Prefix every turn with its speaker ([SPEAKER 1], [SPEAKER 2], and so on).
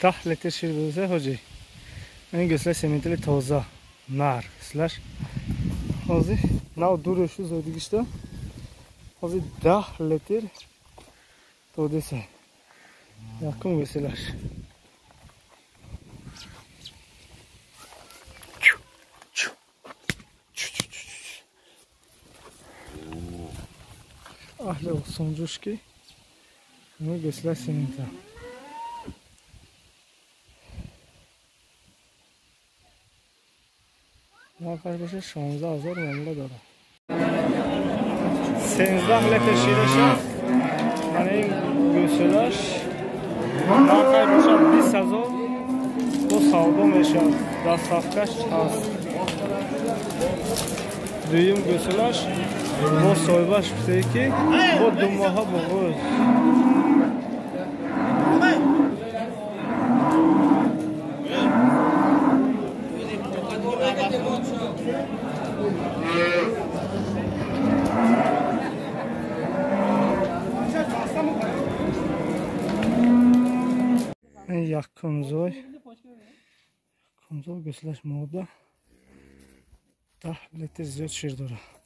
[SPEAKER 1] 10 литр шир додаса ҳоҷӣ. Ин гӯсла сементали тоза нар гӯслаш. Ҳозир нав дур шу зодигишта. Ҳозир 10 литр додаса. Якум гӯслаш. Аҳли осонҷӯш ки ин гӯсла семента. Нархаш боша 16 000 муомила дорад. 13 литр шираша. Мана ин гӯсолаш нархаш боша 20 000 бо савдо мешавад. Доставкаш ҳаст. Дуюм гӯсолаш бо соҳибаш гуфтае ки бо 2 моҳа буғуз. Якумзой якумзой гӯслаш мода 10 литр зиёд шир дорад.